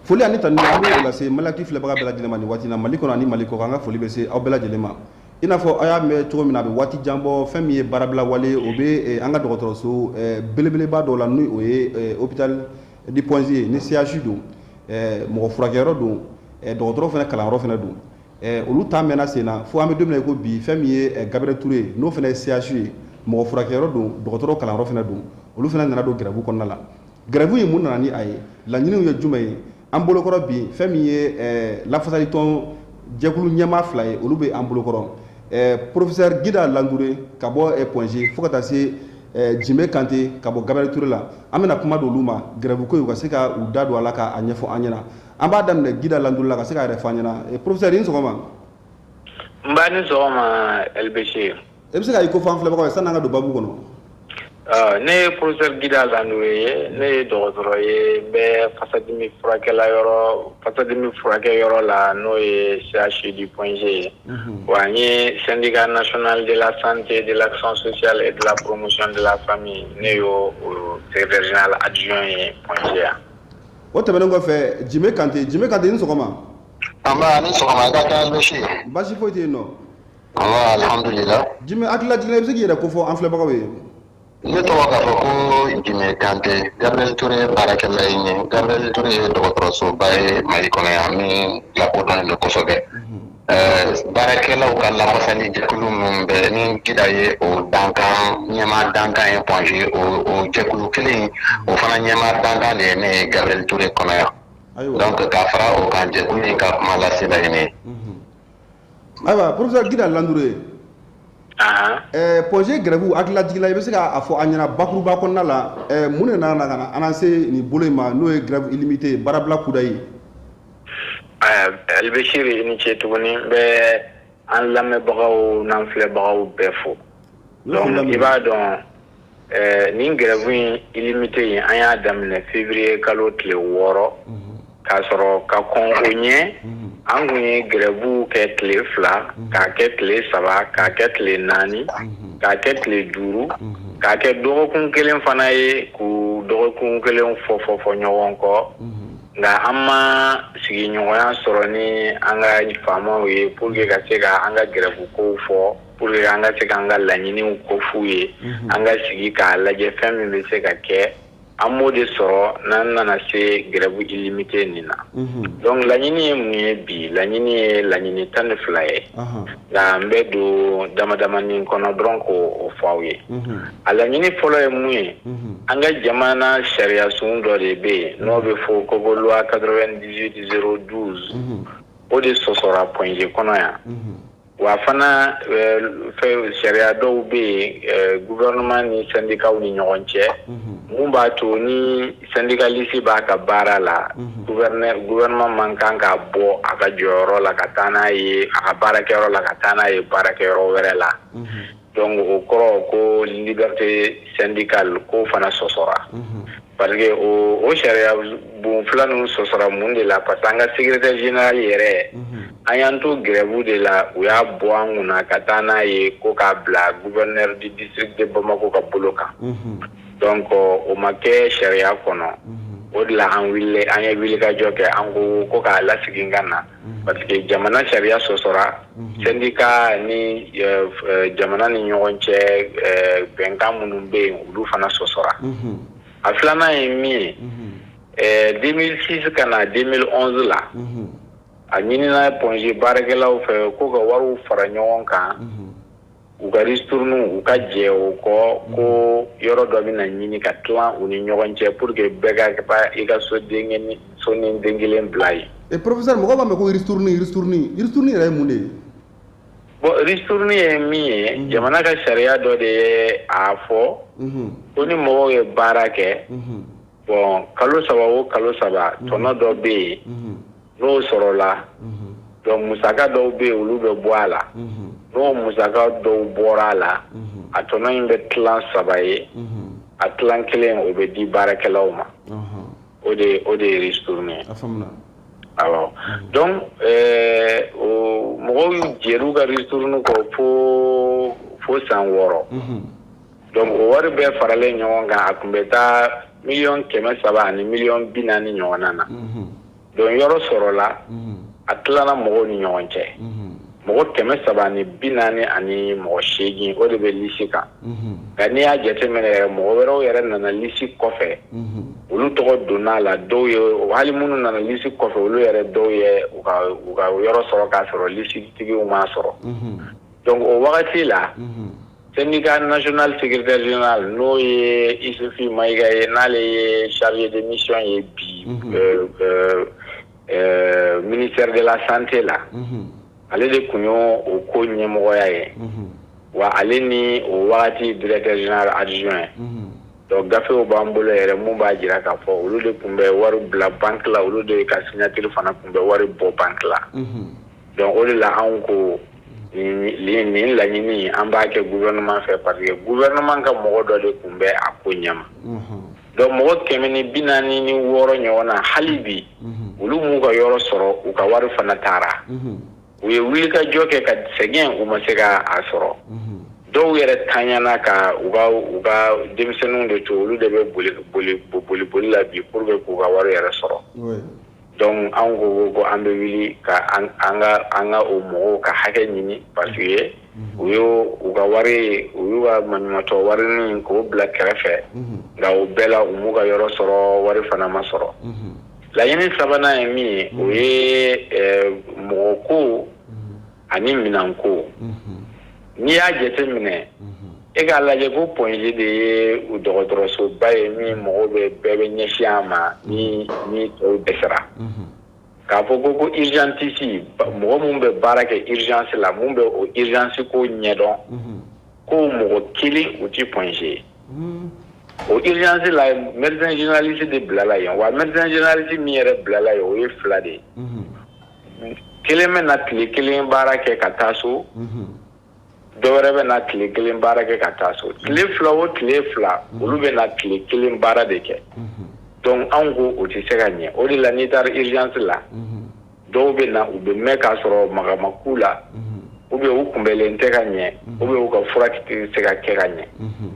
Foli ani tanu an b'o lase Maliactu filɛbaga bɛɛ lajɛlen ma nin waati in na, Mali kɔnɔ ani Mali kɔkan. An ka foli bɛ se aw bɛɛ lajɛlen ma. I n'a fɔ aw y'a mɛn cogo min na, a bɛ waati jan bɔ, fɛn min ye baarabila wale, o bɛ an ka dɔgɔtɔrɔso belebeleba dɔw la, n'o ye hôpital du Point G ye, ni CHU don, mɔgɔ furakɛyɔrɔ don, dɔgɔtɔrɔ fana kalanyɔrɔ fana don. Olu ta mɛnna sen na fo an bɛ don min na i ko bi. Fɛn min ye Gabriel Touré ye, n'o fana ye CHU ye, mɔgɔ furakɛyɔrɔ don, dɔgɔtɔrɔ kalanyɔrɔ fana don, olu fana nana don grève kɔnɔna la. Grève ye mun nana ni a ye? Laɲiniw ye jumɛn ye? An bolokɔrɔ bi, fɛn min ye lafasalitɔn jɛkulu ɲɛmaa fila ye, olu bɛ an bolokɔrɔ, professeur Guida Landouré ka bɔ Point G, fo ka taa se Jime Kante ka bɔ Gabriel Touré la. An bɛna kuma d'olu ma grève ko in, u ka se ka u da don a la k'a ɲɛfɔ an ɲɛna. An b'a daminɛ Guida Landouré la, ka se k'a yɛrɛ fɔ an ɲɛna. Professeur, i ni sɔgɔma. N ba ni sɔgɔma, LBC. E bɛ se ka i ko fɔ an filɛbagaw ye sanni an ka don babu kɔnɔ? Ne ye professeur Guida Landouré ye. Ne ye dɔgɔtɔrɔ ye, n bɛ fasadimi furakɛla yɔrɔ, fasadimi furakɛ yɔrɔ la, n'o ye CHU du Point G ye. Wa n ye syndicat national de la santé, de l'action sociale et de la promotion de la famille, ne y'o o secrétaire général adjoint ye Point G yan. O tɛmɛnen kɔfɛ, Jime Kante. Jime Kante, i ni sɔgɔma. Nba, ni sɔgɔma, i ka kɛnɛ bɛ Basi foyi tɛ yen nɔ. Nba, alhamdulillah. Jime, hakilila jiginna, i bɛ se k'i yɛrɛ kofɔ an filɛbagaw ye? Ne tɔgɔ k'a fɔ ko Jime Kante, Gabriel Touré baarakɛla ye. N ye Gabriel Touré ye dɔgɔtɔrɔsoba ye Mali kɔnɔ yan min lakodɔnnen don kosɛbɛ. Baarakɛlaw ka lafasali jɛkulu min bɛ ni Guida ye, o dankan ɲɛmaa dankan ye Point G, o jɛkulu kelen, o fana ɲɛmaa dankan de ye ne ye Gabriel Touré kɔnɔ yan. Donc ka fara o kan, jɛkulu in ka kuma lasela ye ne ye. Ayiwa, professeur Guida Landouré, Point G grève, hakilila jiginna, i bɛ se k'a fɔ an ɲɛna bakuruba kɔnɔna la, mun de nana ka na annoncer nin bolo in ma, n'o ye grève illimitée ye, baarabila kudayi? Albashir, i ni ce tuguni. N bɛ an lamɛnbagaw n'an filɛbagaw bɛɛ fo. Donc i b'a dɔn, nin grève in illimité in, an y'a daminɛ février kalo tile 6, k'a sɔrɔ ka kɔn o ɲɛ, an kun ye grève kɛ tile 2, k'a kɛ tile 3, k'a kɛ tile 4, k'a kɛ tile 5, k'a kɛ dɔgɔkun kelen fana ye, k'u dɔgɔkun kelen fɔ fɔ fɔ ɲɔgɔn kɔ. Nka an ma sigiɲɔgɔnya sɔrɔ ni an ka faamaw ye pour que ka se ka an ka grève kow fɔ, pour que an ka se k'an ka laɲiniw ko f'u ye, an ka sigi k'a lajɛ fɛn min bɛ se ka kɛ. An b'o de sɔrɔ n'an nana se grève illimité nin na. Donc laɲini ye mun ye bi? Laɲini ye laɲini 12 ye, nka n bɛ don dama damani kɔnɔ dɔrɔn k'o fɔ aw ye. A laɲini fɔlɔ ye mun ye? An ka jamana sariya sun dɔ de bɛ yen n'o bɛ fɔ ko loi 98 012, o de sɔsɔra Point G kɔnɔ yan. Wa fana, fɛn sariya dɔw bɛ yen gouvernement ni syndicats ni ɲɔgɔn cɛ, mun b'a to ni syndicaliste b'a ka baara la, gouvernement man kan ka bɔ a ka jɔyɔrɔ la ka taa n'a ye a ka baarakɛyɔrɔ la, ka taa n'a ye baarakɛyɔrɔ wɛrɛ la. Donc o kɔrɔ ko liberté syndicale ko fana sɔsɔra, parce que o sariya bon fila ninnu sɔsɔra mun de la? Parce que an ka secrétaire général yɛrɛ, an y'an to grève de la, u y'a bɔ an kunna ka taa n'a ye ko k'a bila gouverneur du district de Bamako ka bolo kan. Donc o ma kɛ sariya kɔnɔ. O de la an wulila, an ye wulikajɔ kɛ, an ko ko k'a lasegin ka na, parce que jamana sariya sɔsɔra, syndicat ni jamana ni ɲɔgɔn cɛ bɛnkan minnu bɛ yen, olu fana sɔsɔra. A filanan ye min ye, 2006 ka na 2011 la, a ɲinina Point G baarakɛlaw fɛ ko ka wariw fara ɲɔgɔn kan, u ka ristourne, u ka jɛ o kɔ, ko yɔrɔ dɔ bɛna ɲini ka tilan u ni ɲɔgɔn cɛ pour que bɛɛ ka i ka so den so ni den kelen bila yen. Professeur, mɔgɔ b'a mɛn ko ristourne, ristourne, ristourne yɛrɛ ye mun de ye? Bon, ristourne ye min ye, jamana ka sariya dɔ de ye a fɔ ko ni mɔgɔw ye baara kɛ, bon, kalo 3 o kalo 3, tɔnɔ dɔ bɛ yen n'o sɔrɔla. Donc musaka dɔw bɛ yen, olu bɛ bɔ a la. N'o musaka dɔw bɔra a la, a tɔnɔ in bɛ tilan saba ye, a tilan kelen, o bɛ di baarakɛlaw ma. O de ye ristourne ye. Awɔ. Donc o mɔgɔw jɛr'u ka ristourne kɔ fo san 6. Donc o wari bɛɛ faralen ɲɔgɔn kan, a tun bɛ taa 300 miliyɔn ani 40 miliyɔn ɲɔgɔnna na. Donc yɔrɔ sɔrɔla, a tilala mɔgɔw ni ɲɔgɔn cɛ. Mɔgɔ 348, o de bɛ liste kan. Nka n'i y'a jateminɛ yɛrɛ, mɔgɔ wɛrɛw yɛrɛ nana liste kɔfɛ, olu tɔgɔ donna a la. Dɔw ye, hali minnu nana liste kɔfɛ, olu yɛrɛ dɔw ye u ka yɔrɔ sɔrɔ k'a sɔrɔ liste tigiw m'a sɔrɔ. Donc o wagati la, syndicat national secrétaire général, n'o ye Isufi Mayiga ye, n'ale ye chargé de mission ye bi ministère de la Santé la, ale de tun y'o o ko ɲɛmɔgɔya ye. Wa ale ni o wagati directeur général adjoint. Donc gafew b'an bolo yɛrɛ mun b'a jira k'a fɔ olu de tun bɛ wari bila banque la, olu de ka signature fana tun bɛ wari bɔ banque la. Donc o de la, anw ko nin laɲini, an b'a kɛ gouvernement fɛ, parce que gouvernement ka mɔgɔ dɔ de tun bɛ a ko ɲɛma. Donc mɔgɔ 146 ɲɔgɔn na, hali bi olu m'u ka yɔrɔ sɔrɔ, u ka wari fana taara. U ye wulikajɔ kɛ ka sɛgɛn, u ma se ka a sɔrɔ. Dɔw yɛrɛ taɲana ka u ka denmisɛnninw de to, olu de bɛ boli boli boli boli la bi pour que k'u ka wari yɛrɛ sɔrɔ. Donc anw ko an bɛ wuli ka an ka o mɔgɔw ka hakɛ ɲini, parce que u y'o u ka wari, u y'u ka maɲumatɔ wari nin k'o bila kɛrɛfɛ. Nka o bɛɛ la, u m'u ka yɔrɔ sɔrɔ, wari fana ma sɔrɔ. Laɲini sabanan ye min ye, o ye mɔgɔ ko ani minɛnko. N'i y'a jate minɛ, e k'a lajɛ ko Point G de ye dɔgɔtɔrɔsoba ye min mɔgɔw bɛ bɛɛ bɛ ɲɛsin a ma ni tɔw dɛsɛra. K'a fɔ ko urgentiste, mɔgɔ mun bɛ baara kɛ urgence la, mun bɛ o urgence ko ɲɛdɔn, ko mɔgɔ kelen o ti Point G ye. O urgence la, médecin généraliste de bilala yen. Wa médecin généraliste min yɛrɛ bilala yen, o ye fila de ye. Kelen bɛ na tile kelen baara kɛ ka taa so, dɔ wɛrɛ bɛ na tile kelen baara kɛ ka taa so. Tile 2 o tile 2, olu bɛ na tile kelen baara de kɛ. Donc anw ko o tɛ se ka ɲɛ. O de la, n'i taara urgence la, dɔw bɛ na, u bɛ mɛn k'a sɔrɔ maga ma k'u la, ou bien u kunbɛnlen tɛ ka ɲɛ, ou bien u ka furakɛ tɛ se ka kɛ ka ɲɛ.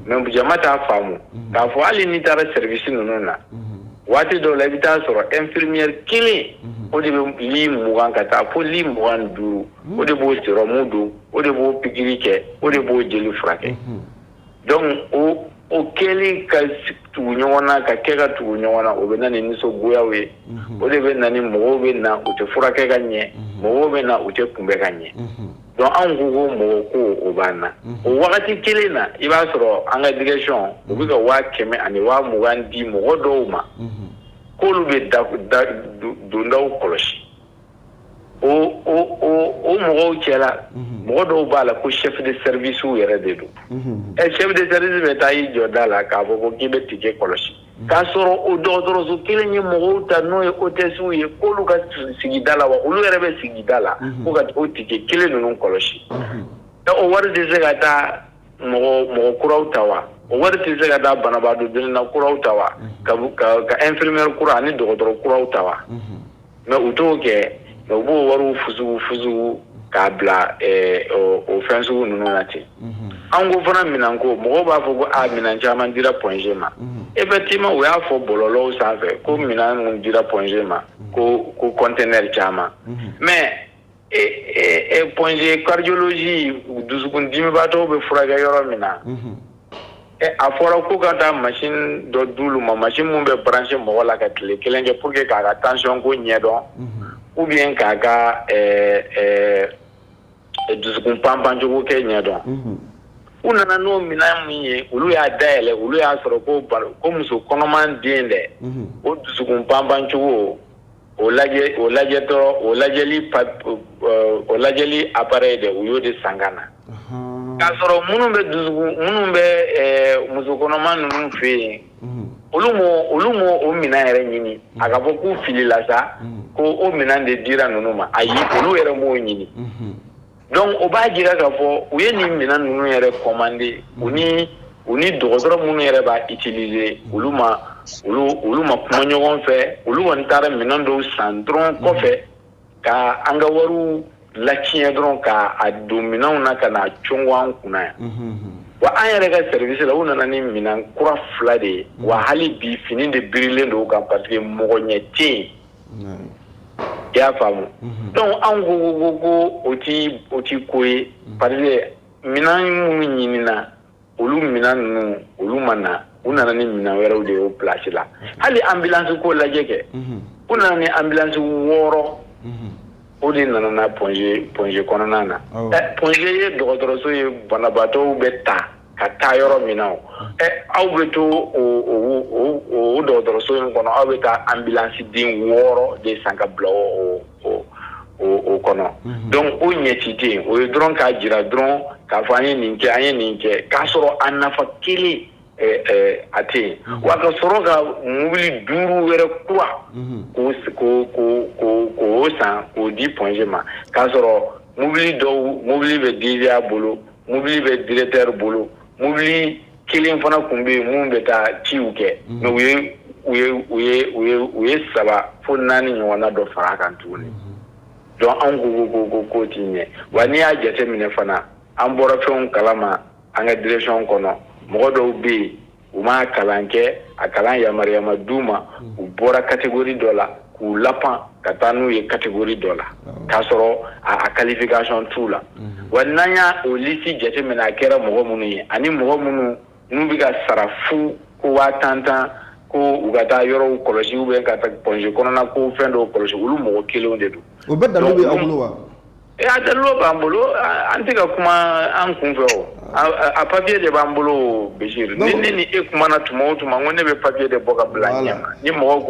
Mais jama t'a faamu k'a fɔ hali n'i taara service ninnu na, waati dɔw la, i bɛ taa sɔrɔ infirmière kelen, o de bɛ lit 20 ka taa fo lit 25, o de b'o sérum don, o de b'o pikiri kɛ, o de b'o jeli furakɛ. Donc o kɛli ka tugu ɲɔgɔn na, ka kɛ ka tugu ɲɔgɔn na, o bɛ na ni nisɔngoyaw ye. O de bɛ na ni mɔgɔw bɛ na, u tɛ furakɛ ka ɲɛ, mɔgɔw bɛ na, u tɛ kunbɛ ka ɲɛ. Donc anw ko ko mɔgɔ ko o b'an na. O wagati kelen na, i b'a sɔrɔ an ka direction, u bɛ ka 120 000 di mɔgɔ dɔw ma k'olu bɛ da da dondaw kɔlɔsi. O mɔgɔw cɛla, mɔgɔ dɔw b'a la ko chef de service yɛrɛ de don. Chef de service bɛ taa i jɔ da la k'a fɔ ko k'i bɛ ticket kɔlɔsi, k'a sɔrɔ o dɔgɔtɔrɔso kelen ye mɔgɔw ta, n'o ye hôtesse ye, k'olu ka sigida la, wa olu yɛrɛ bɛ sigida la ko ka o ticket kelen ninnu kɔlɔsi. O wari tɛ se ka taa mɔgɔ kuraw ta wa? O wari tɛ se ka taa banabaatɔ joona kuraw ta wa? Ka infirmière kura ani dɔgɔtɔrɔ kuraw ta wa? Mais u t'o kɛ. Mais u b'o wariw fusugu fusugu k'a bila o fɛn sugu ninnu na ten. An ko fana minɛnko, mɔgɔw b'a fɔ ko a minɛn caman dira Point G ma. Effectivement, u y'a fɔ bɔlɔlɔw sanfɛ ko minɛn mun dira Point G ma, ko conteneur caman. Mais Point G cardiologie, dusukun dimibaatɔw bɛ furakɛ yɔrɔ min na, a fɔra ko ka taa machine dɔ d'olu ma, machine mun bɛ brancher mɔgɔ la ka tile kelen kɛ pour que k'a ka tension ko ɲɛdɔn, ou bien k'a ka dusukun panpancogo kɛ ɲɛdɔn. U nana n'o minɛn min ye, olu y'a dayɛlɛ, olu y'a sɔrɔ ko muso kɔnɔman den dɛ, o dusukun panpancogo o lajɛ, o lajɛtɔ, o lajɛli, o lajɛli appareil dɛ, u y'o de san ka na. K'a sɔrɔ minnu bɛ dusukun, minnu bɛ muso kɔnɔma ninnu fɛ yen, olu m'o o minɛn yɛrɛ ɲini. A ka fɔ k'u filila sa ko o minɛn de dira ninnu ma, ayi, olu yɛrɛ m'o ɲini. Donc o b'a jira k'a fɔ u ye nin minɛn ninnu yɛrɛ commandé, u ni dɔgɔtɔrɔ minnu yɛrɛ b'a utiliser, olu ma kuma ɲɔgɔn fɛ. Olu kɔni taara minɛn dɔw san dɔrɔn kɔfɛ ka an ka wariw latiɲɛ dɔrɔn, ka a don minɛnw na ka n'a congo an kunna yan. Wa an yɛrɛ ka service la, u nana ni minɛn kura fila de ye. Wa hali bi, fini de birilen don u kan, parce que mɔgɔ ɲɛ tɛ yen. I y'a faamu? Donc anw ko o ti ko ye, parce que minɛn minnu ɲinina, olu minɛn ninnu, olu ma na. U nana ni minɛn wɛrɛw de ye o place la. Hali ambulance ko lajɛ kɛ, u nana ni ambulance 6, o de nana na Point G kɔnɔna na. Point G ye dɔgɔtɔrɔso ye, banabaatɔw bɛ ta ka taa yɔrɔ min na. O aw bɛ to o dɔgɔtɔrɔso in kɔnɔ, aw bɛ taa ambulance den 6 de san ka bila o kɔnɔ. Donc o ɲɛci tɛ yen. O ye dɔrɔn k'a jira dɔrɔn k'a fɔ an ye nin kɛ, an ye nin kɛ, k'a sɔrɔ a nafa kelen a tɛ yen. Wa ka sɔrɔ ka mobili 5 wɛrɛ kura k'o san k'o di Point G ma, k'a sɔrɔ mobili dɔw, mobili bɛ DGA bolo, mobili bɛ directeur bolo, mobili kelen fana tun bɛ yen mun bɛ taa ciw kɛ. Mais u ye 3 fo 4 ɲɔgɔnna dɔ fara a kan tuguni. Donc anw ko k'o ti ɲɛ. Wa n'i y'a jateminɛ fana, an bɔra fɛnw kalama an ka direction kɔnɔ. Mɔgɔ dɔw bɛ yen, u ma kalan kɛ, a kalan yamaruya ma d'u ma, u bɔra catégorie dɔ la k'u lapan ka taa n'u ye catégorie dɔ la, k'a sɔrɔ a qualification t'u la. Wa n'an y'a o liste jateminɛ, a kɛra mɔgɔ minnu ye ani mɔgɔ minnu n'u bɛ ka sara fu ko 10 000 000 ko u ka taa yɔrɔw kɔlɔsi ou bien ka taa Point G kɔnɔna ko fɛn dɔw kɔlɔsi, olu mɔgɔ kelenw de don. O bɛɛ dalilu bɛ aw bolo wa? A dalilu b'an bolo. An tɛ ka kuma an kun fɛ. O a papier de b'an bolo, Bashir. Ni ne ni e kumana tuma o tuma, n ko ne bɛ papier de bɔ ka bila ɲɛ ma. Ni mɔgɔw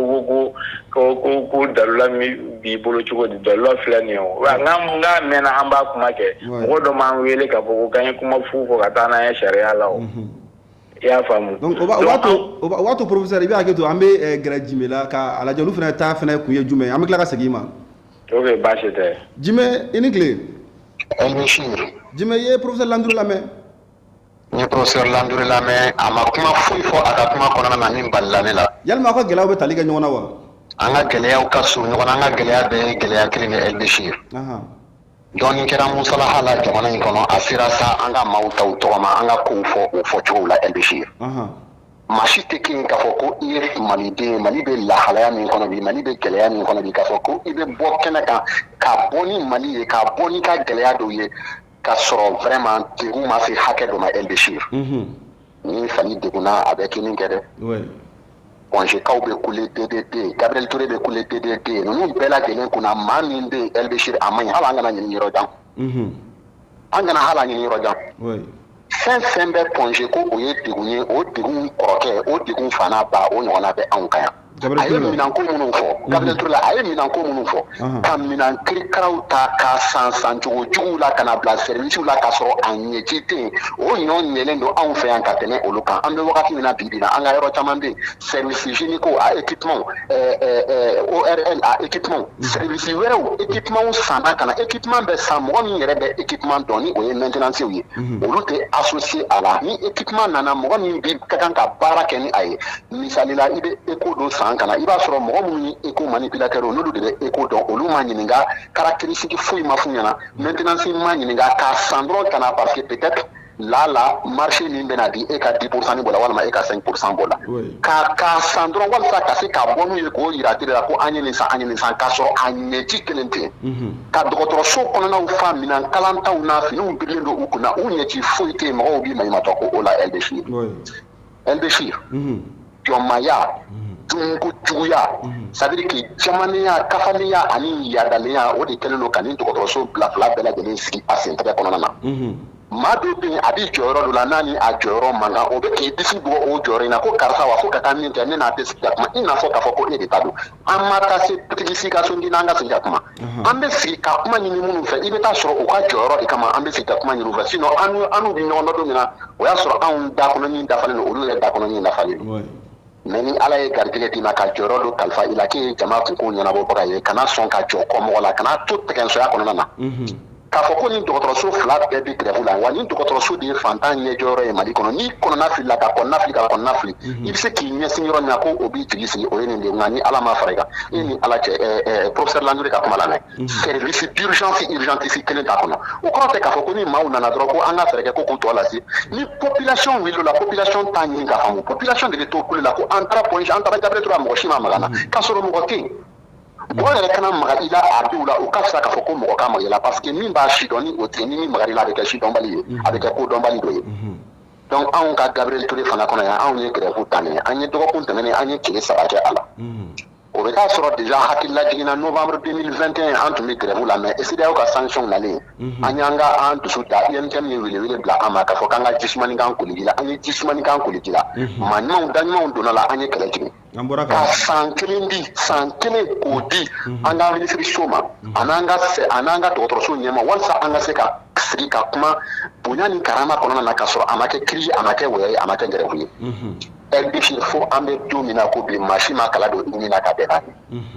ko dalula min b'i bolo cogo di, dalula filɛ nin ye. O wa n k'a mɛnna, an b'a kuma kɛ. Mɔgɔ dɔ m'an wele k'a fɔ ko k'an ye kuma fu fɔ ka taa n'an ye sariya la. O i y'a faamu? Donc o b'a to, professeur, i bɛ hakɛ to, an bɛ gɛrɛ Jime la ka a lajɛ olu fana ta fana kun ye jumɛn ye. An bɛ tila ka segin i ma. Ok, baasi tɛ. Jime, i ni tile. Bashir. Jime, i ye professeur Landuru lamɛn? N ye professeur Landuru lamɛn. A ma kuma foyi fɔ a ka kuma kɔnɔna na min balila ne la. Yalima aw ka gɛlɛyaw bɛ tali kɛ ɲɔgɔn na wa? An ka gɛlɛyaw ka surun ɲɔgɔn na. An ka gɛlɛya bɛɛ ye gɛlɛya kelen de ye, El Bashir. Dɔɔnin kɛra musalaha la jamana in kɔnɔ. A sera sa an ka maaw ta u tɔgɔ ma, an ka kow fɔ o fɔcogo la, El Bashir. Maa si tɛ kin k'a fɔ ko i ye maliden ye, Mali bɛ lahalaya min kɔnɔ bi, Mali bɛ gɛlɛya min kɔnɔ bi, k'a fɔ ko i bɛ bɔ kɛnɛ kan ka bɔ ni Mali ye, ka bɔ n'i ka gɛlɛya dɔw ye, ka sɔrɔ vraiment degun ma se hakɛ dɔ ma, El Bashir. Ni fali degunna, a bɛ kini kɛ dɛ. Point G kaw bɛ kule DDD, Gabriel Touré bɛ kule DDD. Ninnu bɛɛ lajɛlen kunna, maa min bɛ yen, El Bashir, a man ɲi. Hali an kana ɲini yɔrɔ jan, an kana hali a ɲini yɔrɔ jan. Fɛn fɛn bɛ Point G ko o ye degun ye, o degun kɔrɔkɛ, o degun fa n'a ba, o ɲɔgɔnna bɛ anw kan yan. A ye minɛnko minnu fɔ Gabriel Touré la, a ye minɛnko minnu fɔ, ka minɛn kirikaraw ta k'a san sancogo juguw la ka na bila service la, k'a sɔrɔ a ɲɛci tɛ yen, o ɲɔ ɲɛlen don anw fɛ yan ka tɛmɛ olu kan. An bɛ wagati min na bi bi in na, an ka yɔrɔ caman bɛ yen, service gynéco a équipement, ORL a équipement, service wɛrɛw équipement sanna ka na. Équipement bɛ san, mɔgɔ min yɛrɛ bɛ équipement dɔn, ni o ye maintenance ye, olu tɛ associé a la. Ni équipement nana, mɔgɔ min bi ka kan ka baara kɛ ni a ye, misali la, i bɛ écho dɔ san ka na, i b'a sɔrɔ mɔgɔ minnu ye écho manipulateur, n'olu de bɛ écho dɔn, olu ma ɲininka, caractéristique foyi ma f'u ɲɛna, maintenance ma ɲininka, k'a san dɔrɔn ka na, parce que peut-être la marché min bɛna di, e ka 10% ni bɔ la walima e ka 5% bɔ la, k'a san dɔrɔn walasa ka se ka bɔ n'u ye k'o yira télé la ko an ye nin san, an ye nin san, k'a sɔrɔ a ɲɛci kelen tɛ yen. Ka dɔgɔtɔrɔso kɔnɔnaw fa minɛn kalantaw n'a finiw birilen don u kunna, u ɲɛci foyi tɛ yen. Mɔgɔw b'i maɲumatɔ ko o la, El Bashir. El Bashir, jɔnmaya, dunko juguya, c'est à dire que jamanenya, kafalenya ani yadalenya, o de kɛlen don ka nin dɔgɔtɔrɔso bila fila bɛɛ lajɛlen sigi a sentɛgɛ kɔnɔna na. Maa dɔw bɛ yen, a b'i jɔyɔrɔ dɔ la, n'a ni a jɔyɔrɔ man kan, o bɛ k'i disi bugɔ o jɔyɔrɔ in na ko karisa wa, fo ka taa min kɛ, ne n'a tɛ sigi ka kuma. I n'a fɔ k'a fɔ ko e de ta don. An ma taa se tigi si ka so n'an ka sigi ka kuma. An bɛ sigi ka kuma ɲini minnu fɛ, i bɛ taa sɔrɔ u ka jɔyɔrɔ de kama an bɛ sigi ka kuma ɲini u fɛ. Sinon an n'u bɛ ɲɔgɔn dɔn don min na, o y'a sɔrɔ anw da kɔnɔ ɲin dafalen don, olu yɛrɛ da kɔnɔ ɲin dafalen don. Mais ni Ala ye garijɛgɛ d'i ma ka jɔyɔrɔ dɔ kalifa i la k'e ye jama kunko ɲɛnabɔbaga ye, kana sɔn ka jɔ kɔmɔgɔ la, kana to tɛgɛnsɔya kɔnɔna na k'a fɔ ko nin dɔgɔtɔrɔso fila bɛɛ bɛ grève la. Wa nin dɔgɔtɔrɔso de ye fantan ɲɛjɔyɔrɔ ye Mali kɔnɔ. N'i kɔnɔna filila ka kɔnɔna fili ka kɔnɔna fili, i bɛ se k'i ɲɛsin yɔrɔ min na ko o b'i jigi sigi, o ye nin de ye. Nka ni Ala ma fara i kan, e ni Ala cɛ, professeur Landry ka kuma lamɛn, service d'urgence urgentiste kelen t'a kɔnɔ. O kɔrɔ tɛ k'a fɔ ko ni maaw nana dɔrɔn ko an ka fɛɛrɛ kɛ ko k'u tɔ lase. Ni population wulila la, population t'a ɲini k'a faamu. Population de bɛ to kule la ko an taara Point G, an taara Gabriel Touré, mɔgɔ si ma maga na, k'a sɔrɔ mɔgɔ tɛ yen. Mɔgɔ yɛrɛ kana maga i la a dɔw la, o ka fisa k'a fɔ ko mɔgɔ ka maga i la, parce que min b'a si dɔn ni o tɛ, ni min magar'i la, a bɛ kɛ sidɔnbali ye, a bɛ kɛ kodɔnbali dɔ ye. Donc anw ka Gabriel Touré fana kɔnɔ yan, anw ye grève daminɛ, an ye dɔgɔkun tɛmɛnen, an ye tile 3 kɛ a la. O bɛ taa sɔrɔ déjà hakilila jiginna novembre 2021, an tun bɛ grève la, mais CEDEAO ka sanction nalen, an y'an ka an dusu ta. UNTM ye welewele bila an ma k'a fɔ k'an ka jisumani k'an koliji la. An ye jisumani k'an koliji la, maa ɲumanw da ɲumanw donna la, an ye kɛlɛ jigin ka san kelen di, san kelen k'o di an ka minisiriso ma, a n'an ka dɔgɔtɔrɔso ɲɛma, walasa an ka se ka sigi ka kuma bonya ni karama kɔnɔna na, k'a sɔrɔ a ma kɛ crise, a ma kɛ wɛrɛ ye, a ma kɛ grève ye. LBC, fo an bɛ don min na ko bi, maa si ma kala don i na ka bɛn n'a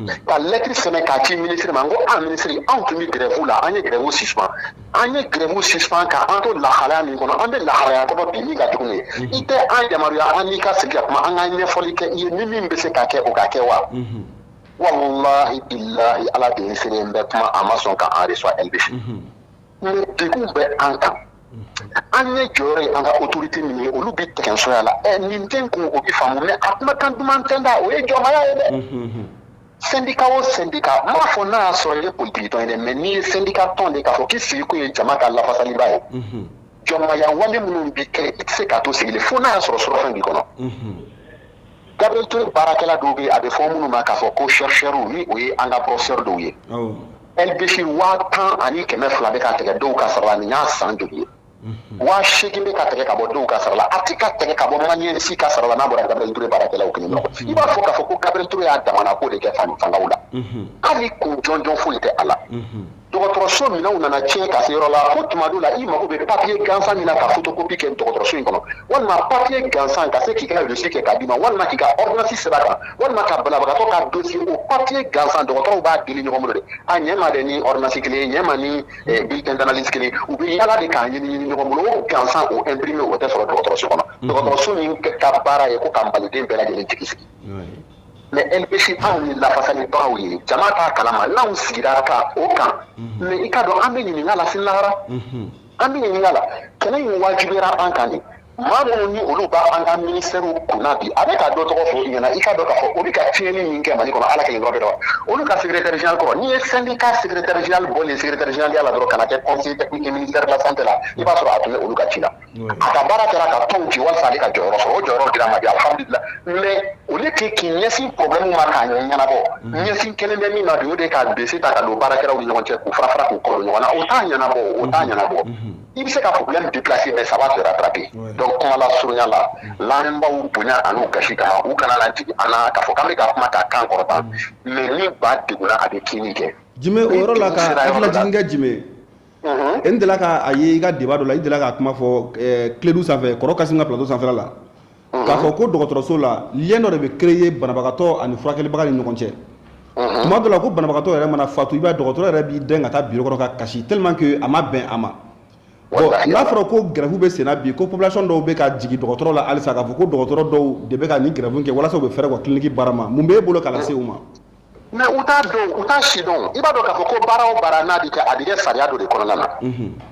ye ka lettre sɛbɛn k'a ci ministre ma. N ko an ministre, anw tun bɛ grève la, an ye grève suspend, an ye grève suspend ka an to lahalaya min kɔnɔ, an bɛ lahalaya kɔnɔ bi min ka jugu ye. I tɛ an yamaruya an n'i ka sigi ka kuma, an ka ɲɛfɔli kɛ i ye, ni min bɛ se ka kɛ, o ka kɛ wa? Wallahi billahi, Ala de ye seere, n bɛ kuma, a ma sɔn ka an reçoit. LBC, mais degun bɛ an kan. An ye jɔyɔrɔ ye an ka autorité min ye, olu bɛ tɛgɛnsoya la. Ɛ, nin tɛ n kun, o bɛ faamu, mais a kumakan duman tɛ da, o ye jɔnmaya ye dɛ. Syndicat o syndicat, n b'a fɔ n'a y'a sɔrɔ i ye politique tɔn ye dɛ, mais n'i ye syndicat tɔn de k'a fɔ k'i sigi kun ye jama ka lafasaliba ye, jɔnmaya wale minnu bɛ kɛ, i tɛ se k'a to sigilen fo n'a y'a sɔrɔ sɔrɔfɛn b'i kɔnɔ. Gabriel Touré baarakɛla dɔw bɛ yen, a bɛ fɔ minnu ma k'a fɔ ko chercheurs, ni o ye an ka professeur dɔw ye. LBC, 10 200 bɛ ka tigɛ dɔw ka sara la, nin y'a san joli ye? 8000 bɛ ka tigɛ ka bɔ dɔw ka sara la. A tɛ ka tigɛ ka bɔ malien si ka sara la n'a bɔra Gabriel Touré baarakɛlaw kelen dɔrɔn. I b'a fɔ k'a fɔ ko Gabriel Touré y'a damana ko de kɛ fangaw la, hali kun jɔnjɔn foyi tɛ a la. Dɔgɔtɔrɔso minɛnw nana tiɲɛ ka se yɔrɔ la ko tuma dɔw la, i mago bɛ papier gansan min na ka photocopie kɛ dɔgɔtɔrɔso in kɔnɔ, walima papier gansan ka se k'i ka reçu kɛ k'a d'i ma, walima k'i ka ordonnance sɛbɛn a kan, walima ka banabagatɔ ka dossier, o papier gansan, dɔgɔtɔrɔw b'a deli ɲɔgɔn bolo de. A ɲɛ ma dɛ, ni ordonnance kelen ye, ɲɛ ma ni bulletin d'analyse kelen, u bɛ yala de k'a ɲini ɲini ɲɔgɔn bolo. O gansan, o imprimé, o tɛ sɔrɔ dɔgɔtɔrɔso kɔnɔ. Dɔgɔtɔrɔso min ka baara ye ko ka maliden bɛɛ lajɛlen jigi sigi. Mais LBC, anw ye lafasalibagaw ye, jama t'a kalama n'anw sigira ka o kan. Mais i ka dɔn, an bɛ ɲininka la sini lahara, an bɛ ɲininka la. Kɛlɛ in wajibiyara an kan de. Maa minnu ni olu b'an ka ministère kunna bi, a bɛ ka dɔ tɔgɔ fɔ i ɲɛna, i ka dɔn k'a fɔ o bɛ ka tiɲɛni min kɛ Mali kɔnɔ, Ala kelen dɔrɔn bɛ dɔn. Olu ka secrétaire général kɔrɔ, n'i ye syndicat secrétaire général bɔlen secrétaire général la dɔrɔn ka na kɛ conseiller technique ministère de la Santé la, i b'a sɔrɔ a tun bɛ olu ka ci la. A ka baara kɛra ka tɔnw ci walasa ale ka jɔyɔrɔ sɔrɔ. O jɔyɔrɔ dira ma bi, alhamdulillah. Mais au lieu que k'i ɲɛsin problème ma k'a ɲɛnabɔ, ɲɛsin kelen bɛ min ma bi, o de ye ka bese ta ka don baarakɛlaw ni ɲɔgɔn cɛ, k'u fara fara, k'u kɔ don ɲɔgɔn na. O t'a ɲɛnabɔ, o t'a ɲɛnabɔ. I bɛ se ka problème déplacer, mais ça va te rattraper. Donc kuma la surunya la, lamɛnbaaw bonya an'u gasi kama, u kana na jigin an na k'a fɔ k'an bɛ ka kuma k'a kan kɔrɔta, mais ni ba degunna, a bɛ kini kɛ. Jime, o yɔrɔ la, ka hakililajigin kɛ, Jime, n delila ka a ye i ka débat dɔ la, i delila ka kuma fɔ Kledu sanfɛ, kɔrɔ Kasim ka plateau sanfɛla la, k'a fɔ ko dɔgɔtɔrɔso la, lien dɔ de bɛ créer banabagatɔ ani furakɛlibaga ni ɲɔgɔn cɛ. Tuma dɔ la, ko banabagatɔ yɛrɛ mana fatu, i b'a ye dɔgɔtɔrɔ yɛrɛ b'i dɛn ka taa bureau kɔnɔ ka kasi, tellement que a ma bɛn a ma. Bon, n'a fɔra ko grève bɛ senna bi, ko population dɔw bɛ ka jigin dɔgɔtɔrɔ la halisa, k'a fɔ ko dɔgɔtɔrɔ dɔw de bɛ ka nin grève kɛ walasa u bɛ fɛɛrɛ u ka clinique baara ma, mun b'e bolo k'a lase u ma? Mais u t'a dɔn, u t'a si dɔn. I b'a dɔn k'a fɔ ko baara o baara n'a bɛ kɛ, a bɛ kɛ sariya dɔ de kɔnɔna na.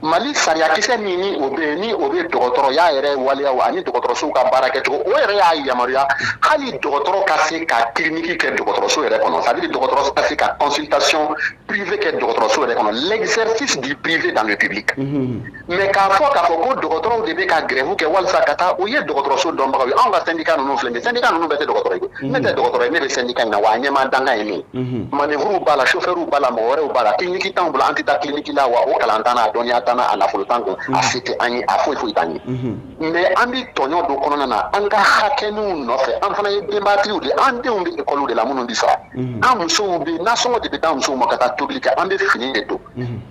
Mali sariya kisɛ min ni o bɛ yen, ni o bɛ dɔgɔtɔrɔya yɛrɛ waleyaw ani dɔgɔtɔrɔsow ka baara kɛcogo, o yɛrɛ y'a yamaruya hali dɔgɔtɔrɔ ka se ka clinique kɛ dɔgɔtɔrɔso yɛrɛ kɔnɔ, c'est à dire dɔgɔtɔrɔ ka se ka consultation privée kɛ dɔgɔtɔrɔso yɛrɛ kɔnɔ, l'exercice du privé dans le public. Mais k'a fɔ ko dɔgɔtɔrɔw de bɛ ka grève kɛ walasa ka taa, o ye dɔgɔtɔrɔso dɔnbagaw ye. Anw ka syndicat ninnu filɛ nin ye, syndicat ninnu bɛɛ tɛ dɔgɔtɔrɔ ye. Ne tɛ dɔgɔtɔrɔ ye, ne bɛ syndicat in na wa, a ɲɛmaa dankan ye min ye, manœuvre b'a la, chauffeur b'a la, mɔgɔ wɛrɛw b'a la. Clinique t'anw bolo, an tɛ taa clinique la wa, o kalan t'an na, a dɔnniya t'an na, a nafolo t'an kun, a se tɛ an ye, a foyi foyi t'an ye. Mais an bɛ tɔɲɔ dɔ kɔnɔna na an ka hakɛninw nɔfɛ. An fana ye denbayatigiw de ye, an denw bɛ école de la minnu bɛ sara, an musow bɛ nasɔngɔ de bɛ d'an musow ma ka taa tobili kɛ, an bɛ fini de don.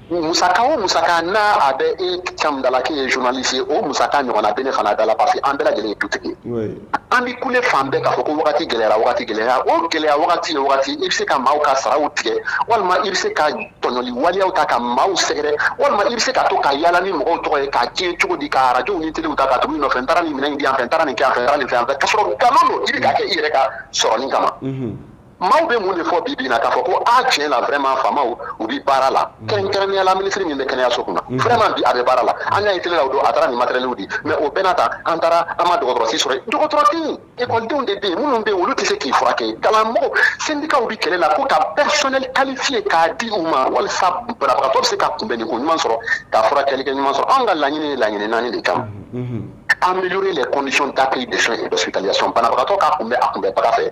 Musaka o musaka n'a a bɛ e Cam da la k'e ye journaliste ye, o musaka ɲɔgɔnna bɛ ne fana da la, parce que an bɛɛ lajɛlen ye dutigi ye. An bɛ kule fan bɛɛ k'a fɔ ko wagati gɛlɛyara, wagati gɛlɛyara. O gɛlɛya wagati ye wagati, i bɛ se ka maaw ka saraw tigɛ, walima i bɛ se ka tɔɲɔli waleyaw ta ka maaw sɛgɛrɛ, walima i bɛ se ka to ka yala ni mɔgɔw tɔgɔ ye k'a tiɲɛ cogo di, ka arajow ni telew ta ka tugu i nɔfɛ, n taara nin minɛn in di yan fɛ, n taara nin kɛ yan fɛ, n taara nin fɛn yan fɛ, k'a sɔrɔ nkalon don, i bɛ k'a kɛ i yɛrɛ ka sɔrɔni kama. Maaw bɛ mun de fɔ bi bi in na k'a fɔ ko a tiɲɛ na, vraiment, faamaw u bɛ baara la, kɛrɛnkɛrɛnnenya la minisiri min bɛ kɛnɛyaso kunna, vraiment, bi a bɛ baara la. An y'a ye télé la, o don a taara nin matériel di. Mais o bɛɛ n'a ta, an taara, an ma dɔgɔtɔrɔ si sɔrɔ yen. Dɔgɔtɔrɔ tɛ yen, ekɔlidenw de bɛ yen, minnu bɛ yen, olu tɛ se k'i furakɛ. Kalanmɔgɔw, syndicats bɛ kɛlɛ la ko ka personnel qualifié k'a di u ma walasa banabagatɔ bɛ se ka kunbɛnni ko ɲuman sɔrɔ, ka furakɛli kɛ ɲuman sɔrɔ. Anw ka laɲini ye laɲini naani de kama: améliorer les conditions d'accueil des soins et d'hospitalisation, banabagatɔ k'a kunbɛ a kunbɛbaga fɛ,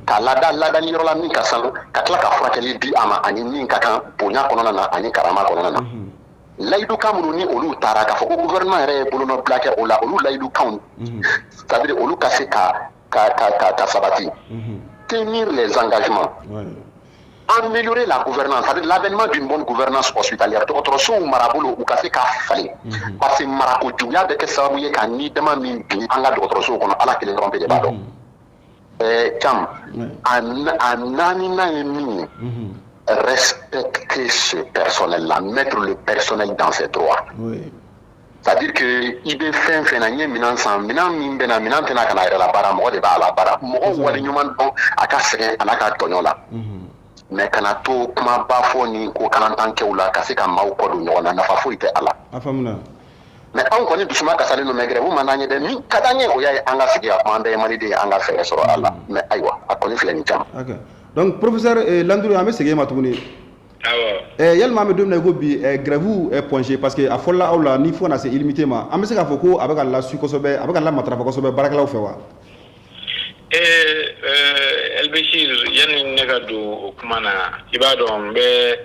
k'a lada ladali yɔrɔ la min ka sanu, ka tila ka furakɛli di a ma ani min ka kan bonya kɔnɔna na ani karama kɔnɔna na. Layidukan minnu ni olu taara k'a fɔ ko gouvernement yɛrɛ ye bolonɔbila kɛ o la, olu layidukanw, c'est à dire olu ka se ka sabati, tenir les engagements. Améliorer la gouvernance, c'est-à-dire l'avènement d'une bonne gouvernance hospitalière, dɔgɔtɔrɔsow marabolo u ka se k'a falen, parce que marako juguya bɛ kɛ sababu ye ka ni dama min bin an ka dɔgɔtɔrɔsow kɔnɔ, Ala kelen dɔrɔn pe de b'a dɔn. Cam, a naaninan ye min ye, respecter ce personnel-là, mettre le personnel dans ses droits. C'est-à-dire que i bɛ fɛn fɛn na, n ye minɛn san, minɛn min bɛ na, minɛn tɛna ka na a yɛrɛ la baara, mɔgɔ de b'a la baara. Mɔgɔ waleɲuman dɔn a ka sɛgɛn a n'a ka tɔɲɔ la, mais kana to kumaba fɔ ni ko kalantankɛw la ka se ka maaw kɔ don ɲɔgɔn na, nafa foyi tɛ a la. A faamuna. Mais anw kɔni dusuma kasalen don, mais grève man d'an ye dɛ. Min ka d'an ye, o y'a ye an ka sigi ka kuma, an bɛɛ ye maliden ye, an ka fɛɛrɛ sɔrɔ a la. Mais ayiwa, a kɔni filɛ nin caman. Ok, donc professeur Landuru, an bɛ segin e ma tuguni. Awɔ. Yalima an bɛ don min na i ko bi, grève Point G, parce que a fɔlɔla aw la ni fo ka na se illimité ma, an bɛ se k'a fɔ ko a bɛ ka lasu kosɛbɛ, a bɛ ka lamatarafa kosɛbɛ baarakɛlaw fɛ wa? Elbechir, yanni ne ka don o kuma na, i b'a dɔn n bɛ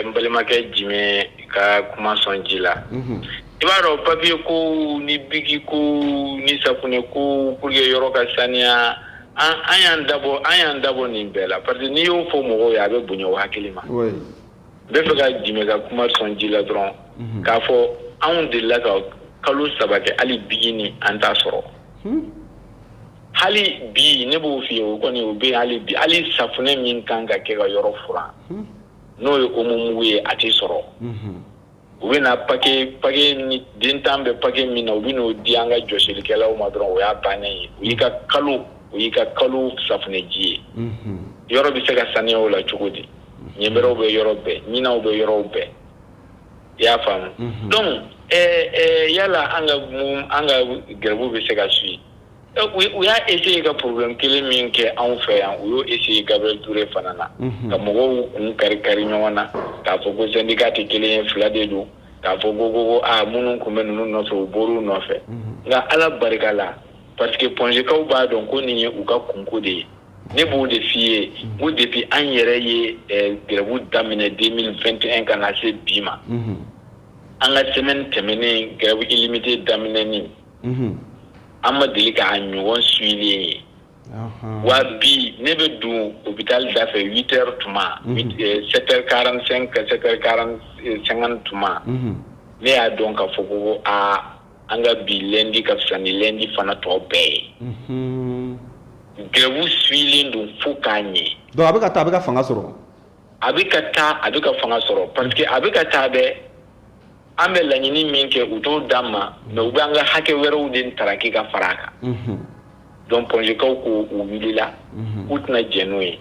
n balimakɛ Jimɛ ka kuma sɔn ji la. I b'a dɔn, papier ko ni biki ko ni safunɛ ko pour que yɔrɔ ka saniya, an y'an dabɔ nin bɛɛ la, parce que n'i y'o fɔ mɔgɔw ye, a bɛ bonya o hakili ma. N bɛ fɛ ka Jimɛ ka kuma sɔn ji la dɔrɔn k'a fɔ anw delila ka kalo 3 kɛ, hali biki ni an t'a sɔrɔ. Hali bi ne b'o f'i ye, o kɔni o bɛ yen hali bi. Hali safunɛ min kan ka kɛ ka yɔrɔ furan, n'o ye omo mugu ye, a tɛ sɔrɔ. U bɛ na paquet ni den 10 bɛ paquet min na, u bɛ n'o di an ka jɔsilikɛlaw ma dɔrɔn, o y'a bannen ye. O y'i ka kalo safunɛji ye. Yɔrɔ bɛ se ka saniya o la cogo di? Ɲɛbɛrɛw bɛ yɔrɔ bɛɛ, ɲinɛw bɛ yɔrɔw bɛɛ, i y'a faamu? Donc yala an ka grève bɛ se ka suit? U y'a essayer ka problème kelen min kɛ anw fɛ yan, u y'o essayer Gabriel Touré fana na, ka mɔgɔw kun kari kari ɲɔgɔn na, k'a fɔ ko syndicat tɛ kelen ye, fila de don, k'a fɔ ko aa, minnu tun bɛ ninnu nɔfɛ, u bɔr'u nɔfɛ. Nka Ala barika la, parce que Point G kaw b'a dɔn ko nin ye u ka kunko de ye. Ne b'o de f'i ye n ko depuis an yɛrɛ ye grève daminɛ 2021 ka na se bi ma, an ka semaine tɛmɛnen, grève illimité daminɛni, an ma deli k'a ɲɔgɔn suilen ye. Wa bi ne bɛ don hôpital da fɛ 8 heures tuma, 7 heures 45 ka 7 heures 40 tuma, ne y'a dɔn k'a fɔ ko aa, an ka bi lundi ka fisa ni lundi fana tɔ bɛɛ ye. Grève suilen don fo k'a ɲɛ. Donc a bɛ ka taa, a bɛ ka fanga sɔrɔ. A bɛ ka taa, a bɛ ka fanga sɔrɔ, parce que a bɛ ka taa dɛ. An bɛ laɲini min kɛ, u t'o d'an ma, mais u bɛ an ka hakɛ wɛrɛw de taraki ka fara a kan. Donc Point G kaw ko u wulila, k'u tɛna jɛn n'o ye.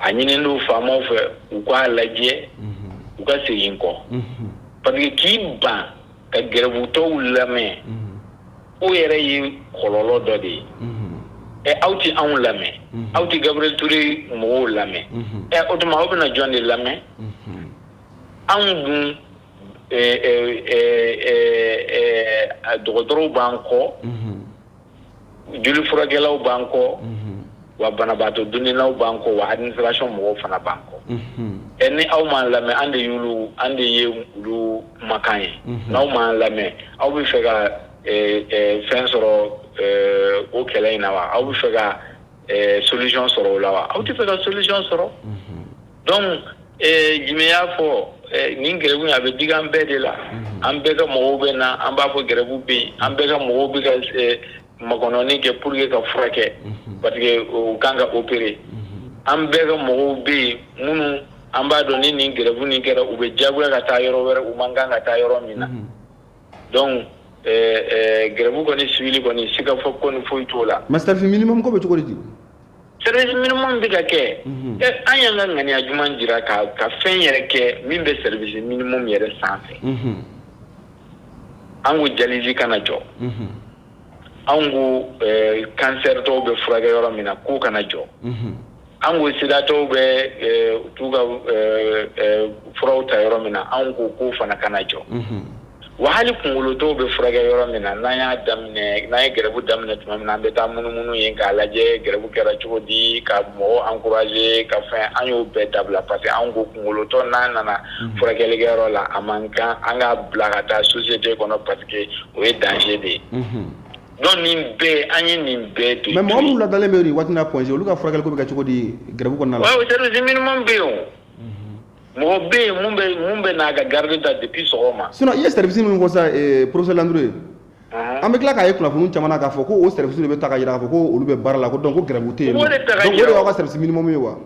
A ɲininen don faamaw fɛ u k'a lajɛ, u ka segin kɔ, parce que k'i ban ka grève tɔw lamɛn, o yɛrɛ ye kɔlɔlɔ dɔ de ye. Ɛ, aw tɛ anw lamɛn, aw tɛ Gabriel Touré mɔgɔw lamɛn, ɛ, o tuma aw bɛna jɔn de lamɛn? Anw dun, dɔgɔtɔrɔw b'an kɔ, joli furakɛlaw b'an kɔ, wa banabaatɔ donnaw b'an kɔ, wa administration mɔgɔw fana b'an kɔ. Ɛ, ni aw m'an lamɛn, an de ye olu kumakan ye. N'aw m'an lamɛn, aw bɛ fɛ ka fɛn sɔrɔ o kɛlɛ in na wa? Aw bɛ fɛ ka solution sɔrɔ o la wa? Aw tɛ fɛ ka solution sɔrɔ. Donc Jimɛ y'a fɔ, nin grève in, a bɛ digi an bɛɛ de la. An bɛɛ ka mɔgɔw bɛ na, an b'a fɔ grève bɛ yen, an bɛɛ ka mɔgɔw bɛ ka makɔnɔni kɛ pour que ka furakɛ, parce que u kan ka opérer. An bɛɛ ka mɔgɔw bɛ yen minnu an b'a dɔn ni nin grève nin kɛra, u bɛ diyagoya ka taa yɔrɔ wɛrɛ, u man kan ka taa yɔrɔ min na. Donc grève kɔni suivili kɔni, siga fɔ kɔni foyi t'o la. Mais tarif minimum ko bɛ cogo di? Service minimum bɛ ka kɛ. An y'an ka ŋaniya ɲuman jira ka fɛn yɛrɛ kɛ min bɛ service minimum yɛrɛ sanfɛ. An ko dialyse kana jɔ. An ko cancer tɔw bɛ furakɛ yɔrɔ min na, k'o kana jɔ. An ko sidatɔw bɛ t'u ka furaw ta yɔrɔ min na, an ko k'o fana kana jɔ. Wa hali kunkolotɔw bɛ furakɛ yɔrɔ min na, n'an y'a daminɛ, n'an ye grève daminɛ tuma min na, an bɛ taa munumunu yen k'a lajɛ grève kɛra cogo di, ka mɔgɔw encourager ka fɛn. An y'o bɛɛ dabila parce que an ko kunkolotɔ n'a nana furakɛlikɛyɔrɔ la, a man kan an k'a bila ka taa société kɔnɔ parce que o ye danger de ye. Donc nin bɛɛ, an ye nin bɛɛ to. Mais mɔgɔ minnu ladalen bɛ nin waati in na Point G, olu ka furakɛli ko bɛ kɛ cogo di grève kɔnɔna la? Ouais, service minimum bɛ yen o. Mɔgɔ bɛ yen mun bɛ n'a ka garde ta depuis sɔgɔma. Sinon, i ye service min fɔ sisan, professeur Landure ye, an bɛ tila k'a ye kunnafoni caman na k'a fɔ ko o service de bɛ ta ka jira k'a fɔ ko olu bɛ baara la, ko donc ko grève tɛ yen nɔ. O de ta ka Donc o de jira. y'aw ka service minimum ye wa?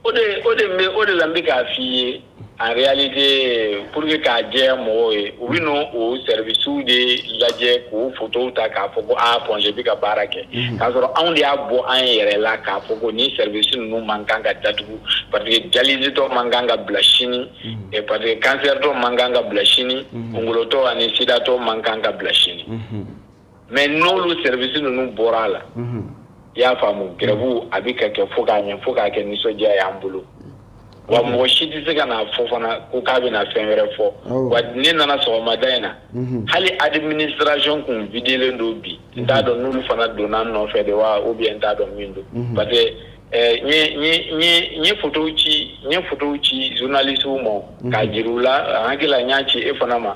O de bɛ o de la n bɛ k'a f'i ye, en réalité, pour que k'a jɛya mɔgɔw ye, u bɛ n'o o service de lajɛ k'o photos ta k'a fɔ ko aa, Point G bɛ ka baara kɛ, k'a sɔrɔ anw de y'a bɔ an yɛrɛ la k'a fɔ ko nin service ninnu man kan ka datugu, parce que dialyse tɔ man kan ka bila sini, parce que cancer tɔ man kan ka bila sini, kunkolotɔ ani sida tɔ man kan ka bila sini. Mais n'olu service ninnu bɔra a la, i y'a faamu, grève a bɛ ka kɛ fo k'a ɲɛ, fo k'a kɛ nisɔndiya y'an bolo. Wa mɔgɔ si tɛ se ka n'a fɔ fana ko k'a bɛna fɛn wɛrɛ fɔ. Wa ne nana sɔgɔmada in na, hali administration kun videlen don bi. N t'a dɔn n'olu fana donna n nɔfɛ de wa, ou bien n t'a dɔn min don, parce que n ye photo ci, n ye photo ci journaliste ma k'a jira u la. An hakili la, n y'a ci e fana ma,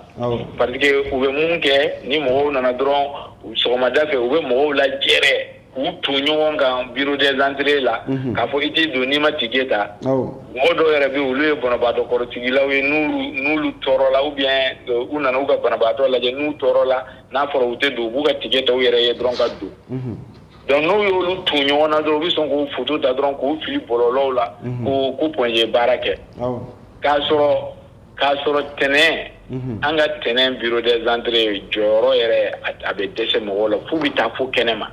parce que u bɛ mun kɛ, ni mɔgɔw nana dɔrɔn sɔgɔmada fɛ, u bɛ mɔgɔw lajɛrɛ k'u ton ɲɔgɔn kan bureau des entrées la, k'a fɔ i t'i don n'i ma ticket ta. Mɔgɔ dɔw yɛrɛ bɛ yen, olu ye banabaatɔ kɔrɔtigilaw ye, n'olu tɔɔrɔla, ou bien u nana u ka banabaatɔ lajɛ, n'u tɔɔrɔla, n'a fɔra u tɛ don, u b'u ka ticket ta u yɛrɛ ye dɔrɔn ka don. Donc n'u y'olu ton ɲɔgɔn na dɔrɔn, u bɛ sɔn k'o photo ta dɔrɔn k'o fili bɔlɔlɔw la ko Point G baara kɛ, k'a sɔrɔ tɛnɛn, an ka tɛnɛn bureau des entrées jɔyɔrɔ yɛrɛ, a bɛ dɛsɛ mɔgɔw la f'u bɛ taa fo kɛnɛ ma.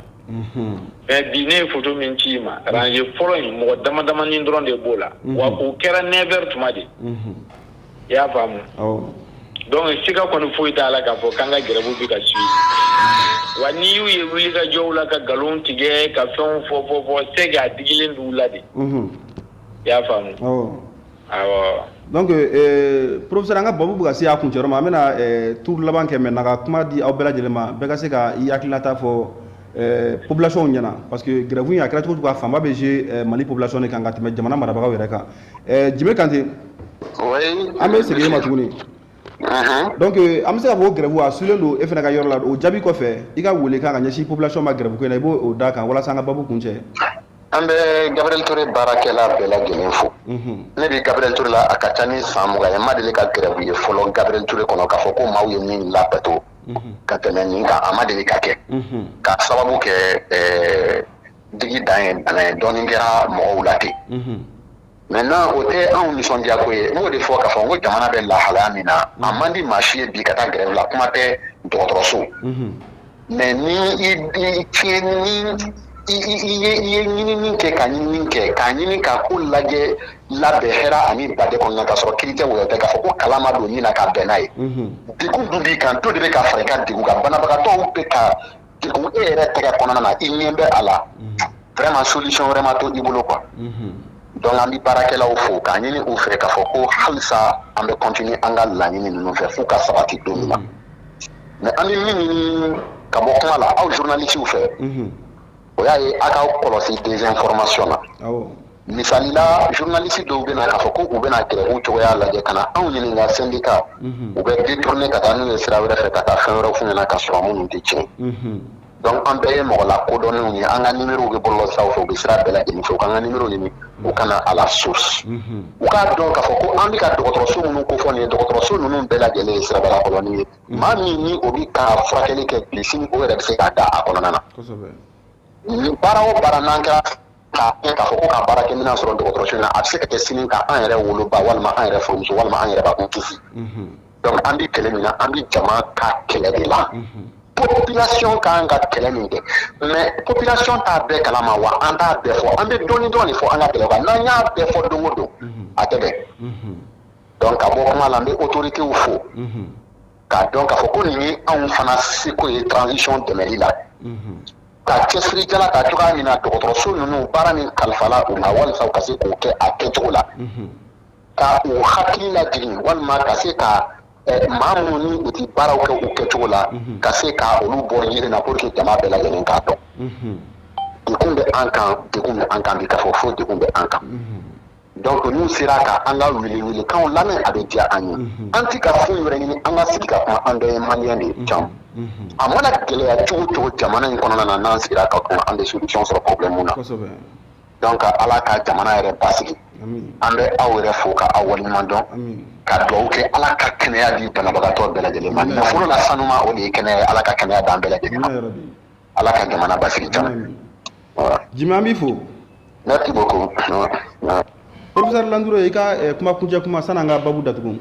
Mais bi, ne ye photo min ci i ma, rangée fɔlɔ in, mɔgɔ dama damani dɔrɔn de b'o la. Wa o kɛra 9 heures tuma de, i y'a faamu. Donc siga kɔni foyi t'a la k'a fɔ k'an ka grève bɛ ka suivre. Wa n'i y'u ye wulikajɔw la ka nkalon tigɛ, ka fɛnw fɔ fɔ fɔ, c'est que a digilen d'u la de, i y'a faamu, awɔ. Donc professeur, an ka babu bɛ ka se a kuncɛyɔrɔ ma. An bɛna tour laban kɛ maintenant ka kuma di aw bɛɛ lajɛlen ma, bɛɛ ka se ka i hakilinata fɔ population ɲɛna, parce que grève in a kɛra cogo cogo, a fanba bɛ jouer Mali population de kan ka tɛmɛ jamana marabagaw yɛrɛ kan. Jime Kante. Oui. An bɛ segin e ma tuguni. Donc an bɛ se k'a fɔ ko grève a sulen don e fana ka yɔrɔ la. O jaabi kɔfɛ, i ka wele kan ka ɲɛsin population ma grève ko in na, i b'o o da kan walasa an ka babu kuncɛ. An bɛ Gabriel Touré baarakɛla bɛɛ lajɛlen fo. Ne bɛ Gabriel Touré la, a ka ca ni san 20 ye. N ma deli ka grève ye fɔlɔ Gabriel Touré kɔnɔ k'a fɔ ko maaw ye min labato ka tɛmɛ nin kan. A ma deli ka kɛ, k'a sababu kɛ digi dan ye bana ye, dɔɔnin kɛra mɔgɔw la ten. Maintenant, o tɛ anw nisɔndiya ko ye. N b'o de fɔ k'a fɔ n ko jamana bɛ lahalaya min na, a man di maa si ye bi ka taa grève la, kuma tɛ dɔgɔtɔrɔso. Mais ni i tiɲɛ ni i ye ɲinini kɛ, ka ɲinini kɛ, k'a ɲini ka ko lajɛ labɛn hɛrɛ ani badɛ kɔnɔna, k'a sɔrɔ kiiri tɛ wɔyɔ tɛ, k'a fɔ ko kala ma don min na ka bɛn n'a ye, degun dun b'i kan, dɔ de bɛ ka fara i ka degun kan, banabagatɔw bɛ ka degun e yɛrɛ tɛgɛ kɔnɔna na, i ɲɛ bɛ a la, vraiment solution wɛrɛ ma to i bolo quoi. Donc an bɛ baarakɛlaw fo k'a ɲini u fɛ k'a fɔ ko halisa an bɛ continuer an ka laɲini ninnu fɛ f'u ka sabati don min na. Mais an bɛ min ɲini ka bɔ kuma la aw journalistes fɛ, o y'a ye a k'aw kɔlɔsi désinformation na. Misali la, journaliste dɔw bɛ na k'a fɔ ko u bɛna grève cogoya lajɛ ka na anw ɲininka syndicat, u bɛ détourner ka taa n'u ye sira wɛrɛ fɛ, ka taa fɛn wɛrɛw f'u ɲɛna ka sɔrɔ minnu tɛ tiɲɛ. Donc an bɛɛ ye mɔgɔ lakodɔnnenw ye, an ka numéro bɛ bɔlɔlɔsiraw fɛ, u bɛ sira bɛɛ lajɛlen fɛ, u k'an ka numéro ɲini, u ka na à la source. U k'a dɔn k'a fɔ ko an bɛ ka dɔgɔtɔrɔso minnu kofɔ nin ye, dɔgɔtɔrɔso ninnu bɛɛ lajɛlen ye sirabala ye. Maa min ni o bɛ ka furakɛli kɛ bi, sini o yɛrɛ bɛ se k'a da a kɔnɔna na. Ni baara o baara n'an kɛra k'a kɛ k'a fɔ ko ka baarakɛminɛn sɔrɔ dɔgɔtɔrɔso in na, a bɛ se ka kɛ sini ka an yɛrɛ woloba walima an yɛrɛ furumuso walima an yɛrɛ bakun kisi. Donc an bɛ kɛlɛ min na, an bɛ jama ka kɛlɛ de la. Population kan ka kɛlɛ min kɛ, mais population t'a bɛɛ kalama wa an t'a bɛɛ fɔ. An bɛ dɔɔni dɔrɔn de fɔ an ka kɛlɛ kan. N'an y'a bɛɛ fɔ don o don, a tɛ bɛn. Donc ka bɔ kuma la, n bɛ autorités fo k'a dɔn k'a fɔ ko nin ye anw fana seko ye transition dɛmɛli la, ka cɛsirijala ta cogoya min na dɔgɔtɔrɔso ninnu baara min kalifala u ma, walisa u ka se k'o kɛ a kɛcogo la, ka u hakili lajigin, walima ka se ka maa minnu ni u ti baaraw kɛ u kɛcogo la, ka se ka olu bɔ yiri na pour que jama bɛɛ lajɛlen k'a dɔn. Degun bɛ an kan, degun bɛ an kan bi, k'a fɔ fo degun bɛ an kan. Donc n'u sera ka an ka welewelekanw lamɛn, a bɛ diya an ye. An ti ka foyi wɛrɛ ɲini, an ka sigi ka kuma. An bɛɛ ye Malien de ye. Can a mana gɛlɛya cogo cogo jamana in kɔnɔna na, n'an sigira ka kuma, an bɛ solution sɔrɔ problème na. Donc Ala ka jamana yɛrɛ basigi. An bɛ aw yɛrɛ fo ka aw waleɲuman dɔn, ka dugawu kɛ Ala ka kɛnɛya di banabagatɔ bɛɛ lajɛlen ma. Nafolo la sanuma, o de ye kɛnɛya ye. Ala ka kɛnɛya d'an bɛɛ lajɛlen ma. Ala ka jamana basigi. Can. Jimi, an b'i fo. Merci beaucoup. Professeur Lantouré, i ka kuma kuncɛ kuma san'an ka babu datugu.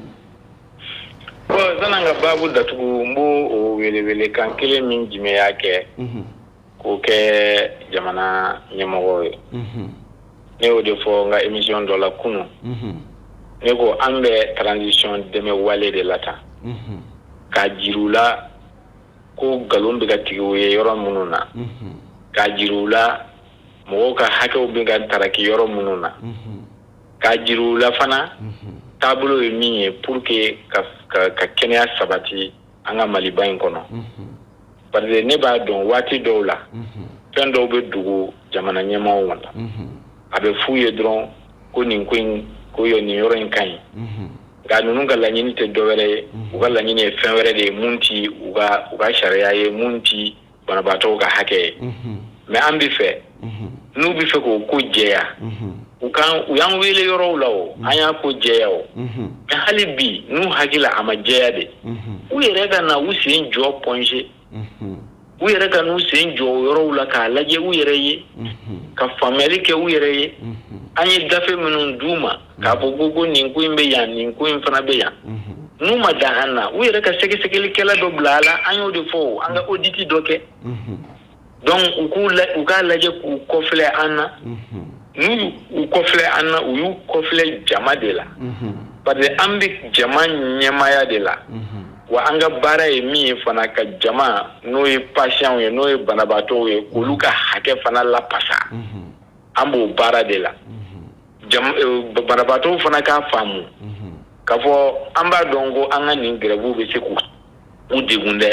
Bon, san'an ka babu datugu, n b'o o welewelekan kelen min Jimɛ y'a kɛ, k'o kɛ jamana ɲɛmɔgɔw ye. Ne y'o de fɔ n ka émission dɔ la kunun. Ne ko an bɛ transition dɛmɛ wale de la tan, k'a jir'u la ko nkalon bɛ ka tigɛ u ye yɔrɔ minnu na, k'a jir'u la mɔgɔw ka hakɛw bɛ ka taraki yɔrɔ minnu na, k'a jir'u la fana taabolo ye min ye pour que ka kɛnɛya sabati an ka Maliba in kɔnɔ. Parce que ne b'a dɔn, waati dɔw la, fɛn dɔw bɛ dogo jamana ɲɛmaaw la. A bɛ f'u ye dɔrɔn ko nin ko in, ko nin yɔrɔ in ka ɲi, nka ninnu ka laɲini tɛ dɔwɛrɛ ye, u ka laɲini ye fɛn wɛrɛ de ye mun ti u ka sariya ye, mun ti banabaatɔw ka hakɛ ye. Mais an bɛ fɛ, n'u bɛ fɛ k'o ko jɛya, u kan u y'an wele yɔrɔw la, o an y'a ko jɛya o. Mais hali bi, n'u hakili la a ma jɛya de, u yɛrɛ ka na u sen jɔ Point G, u yɛrɛ ka n'u sen jɔ o yɔrɔw la k'a lajɛ u yɛrɛ ye, ka faamuyali kɛ u yɛrɛ ye. An ye gafe minnu d'u ma k'a fɔ ko nin ko in bɛ yan, nin ko in fana bɛ yan, n'u ma dan an na, u yɛrɛ ka sɛgɛsɛgɛlikɛla dɔ bila a la. An y'o de fɔ o, an ka audit dɔ kɛ. Donc u k'a lajɛ k'u kɔfilɛ an na. N'u y'u kɔfilɛ an na, u y'u kɔfilɛ jama de la, parce que an bɛ jama ɲɛmaaya de la. Wa an ka baara ye min ye fana, ka jama, n'o ye patients ye, n'o ye banabaatɔw ye, k'olu ka hakɛ fana lapasa, an b'o baara de la. Banabaatɔw fana k'a faamu k'a fɔ an b'a dɔn ko an ka nin grève bɛ se k'u u degun dɛ,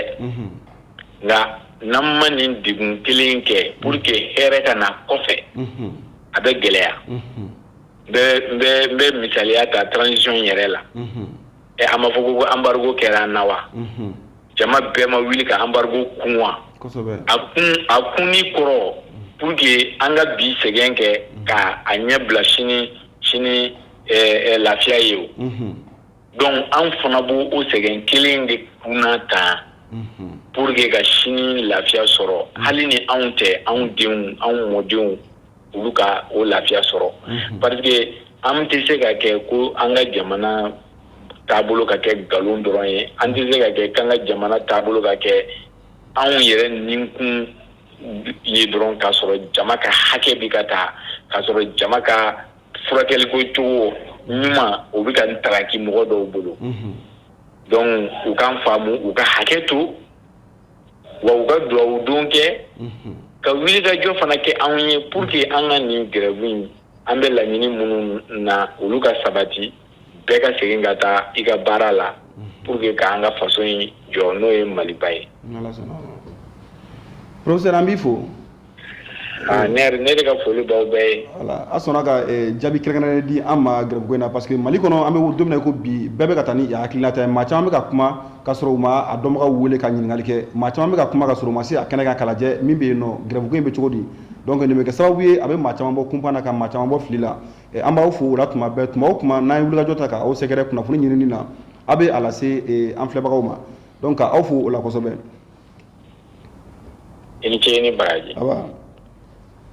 nka n'an ma nin degun kelen kɛ pour que hɛrɛ ka na kɔfɛ, a bɛ gɛlɛya. N bɛ misaliya ta transition yɛrɛ la. A ma fɔ ko embargo kɛra an na wa? Jama bɛɛ ma wuli ka embargo kun wa? A kun ni kɔrɔ pour que an ka bi sɛgɛn kɛ ka a ɲɛ bila sini sini lafiya ye o. Donc an fana b'o o sɛgɛn kelen de kunna tan pour que ka sini lafiya sɔrɔ. Hali ni anw tɛ, anw denw, anw mɔdenw, olu ka o lafiya sɔrɔ, parce que an tɛ se ka kɛ ko an ka jamana taabolo ka kɛ nkalon dɔrɔn ye. An tɛ se ka kɛ k'an ka jamana taabolo ka kɛ anw yɛrɛ ninkun ye dɔrɔn, k'a sɔrɔ jama ka hakɛ bi ka taa, k'a sɔrɔ jama ka furakɛliko cogo ɲuman, o bɛ ka taraki mɔgɔ dɔw bolo. Donc u k'an faamu, u ka hakɛ to wa, u ka duwawu don kɛ, ka wuli ka jɔ fana kɛ anw ye pour que an ka nin grève in, an bɛ laɲini minnu na, olu ka sabati, bɛɛ ka segin ka taa i ka baara la pour que k'an ka faso in jɔ, n'o ye Maliba ye. Professeur, an b'i fo. Ne de ka foli b'aw bɛɛ ye. Voilà, a sɔnna ka jaabi kɛrɛnkɛrɛnnen di an ma grève ko in na, parce que Mali kɔnɔ, an bɛ don min na i ko bi, bɛɛ bɛ ka taa ni hakilinata ye. Maa caman bɛ ka kuma ka sɔrɔ u ma a dɔnbagaw wele ka ɲininkali kɛ. Maa caman bɛ ka kuma ka sɔrɔ u ma se a kɛnɛ kan k'a lajɛ min bɛ yen nɔ, grève ko in bɛ cogo di. Donc nin bɛ kɛ sababu ye a bɛ maa caman bɔ kunpan na, ka maa caman bɔ fili la. An b'aw fo o la tuma bɛɛ. Tuma o tuma n'an ye wulikajɔ ta k'aw sɛgɛrɛ kunnafoni ɲinini na, a bɛ a lase an filɛbagaw ma. Donc ka aw fo o la kosɛbɛ. I ni ce, i ni baraji. Aba.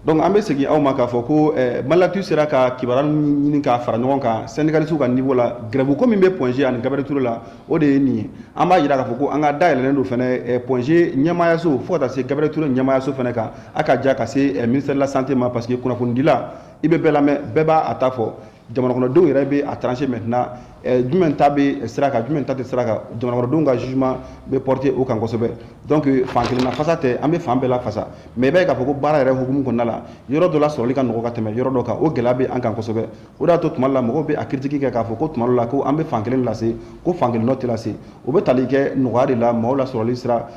Donc an bɛ segin aw ma k'a fɔ ko Maliactu sera ka kibaruya ɲini k'a fara ɲɔgɔn kan syndicalistes ka niveau la. Grève ko min bɛ Point G ani Gabriel Touré la, o de ye nin ye. An b'a jira k'a fɔ ko an ka da yɛlɛlen don fɛnɛ Point G ɲɛmaayaso fo ka taa se Gabriel Touré ɲɛmaayaso fɛnɛ kan, a ka ja ka se ministère de la Santé ma, parce que kunnafonidila, i bɛ bɛɛ lamɛn, bɛɛ b'a a ta fɔ. Jamana kɔnɔdenw yɛrɛ bɛ a trancher maintenant, jumɛn ta bɛ sira kan, jumɛn ta tɛ sira kan. Jamana kɔnɔdenw ka jugement bɛ porter o kan kosɛbɛ. Donc fan kelen na fasa tɛ, an bɛ fan bɛɛ la fasa, mais i b'a ye k'a fɔ ko baara yɛrɛ hukumu kɔnɔna la, yɔrɔ dɔ la sɔrɔli ka nɔgɔ ka tɛmɛ yɔrɔ dɔ kan, o gɛlɛya bɛ an kan kosɛbɛ. O de y'a to tuma dɔ la mɔgɔw bɛ a critique kɛ k'a fɔ ko tuma dɔ la ko an bɛ fan kelen lase, ko fan kelen dɔ tɛ lase. O bɛ tali kɛ nɔgɔya de la maaw la sɔrɔli sira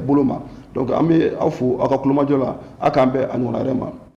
bolo ma. Donc an bɛ aw fo aw ka kulomajɔ la. A k'an bɛn a ɲɔgɔnna wɛrɛ ma.